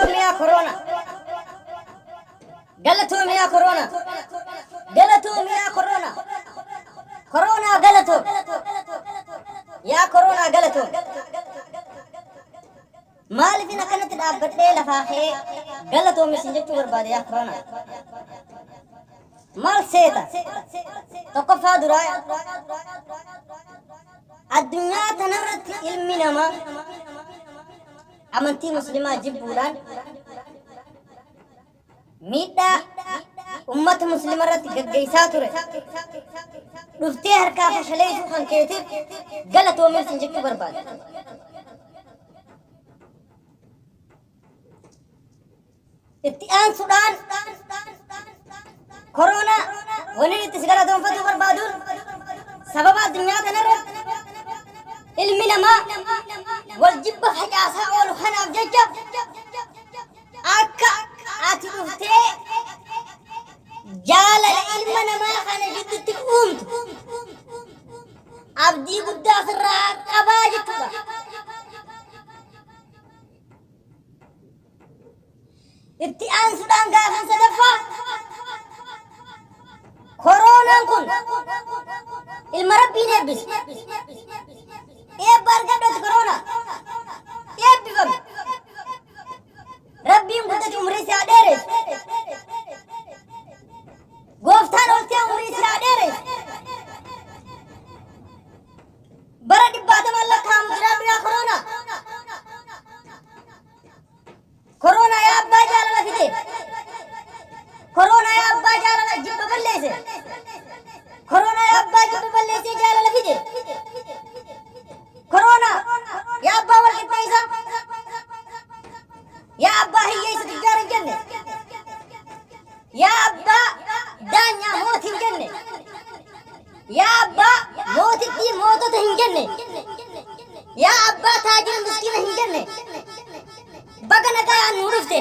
Galatoomi yaa koroona. Galatoomi yaa koroona. Galatoomi yaa koroona. Koroonaa galatoomi. Yaa koroonaa galatoomi. Maaliifin akkanatti dhaabbadhee lafaa ka'ee galatoomi isin jechuu barbaade yaa koroonaa? Maal seeta? Tokkoffaa duraa addunyaa tanarratti ilmi namaa amantii muslimaa jibbuudhaan miidhaa ummata muslima irratti gaggeessaa ture dhuftee harkaa fashaleessuu kan keetiif galatoomi sin jechuu barbaada. Itti aansuudhaan koroonaa wanni itti si galatoonfatuu barbaaduun sababa addunyaa kanarratti ilmi namaa wal jibba facaasaa oolu kanaaf jecha akka ati dhuftee jaalala ilma namaa kana gidduutti uumtu abdii guddaa sirraa qabaa jechuudha. Itti aansuudhaan gaafin sadaffaa koroonaan kun ilma rabbiin eebbise. Eebba argadhu ati koroonaa. Eebbifame. Rabbiin guddate umrii si haa dheeressu. Gooftaan oltee umrii si haa dheeressu. Bara dhibbaatamaan lakkaa'amu jiraadhu yaa koroonaa. Koroonaa yaa abbaa jaalala fide. Koroonaa yaa abbaa jaalala jibba balleesse. Koroonaa yaa abbaa jibba balleessee jaalala fide. Koroonaa yaa abbaa wal qixxeessa. Yaa abbaa hiyyeessa tujjaara hin jenne. Yaa abbaa daanyaa mootii hin jenne. Yaa abbaa mootittii mootota hin jenne. Yaa abbaa taajira miskiina hin jenne. Baga nagayaan nuu dhufte.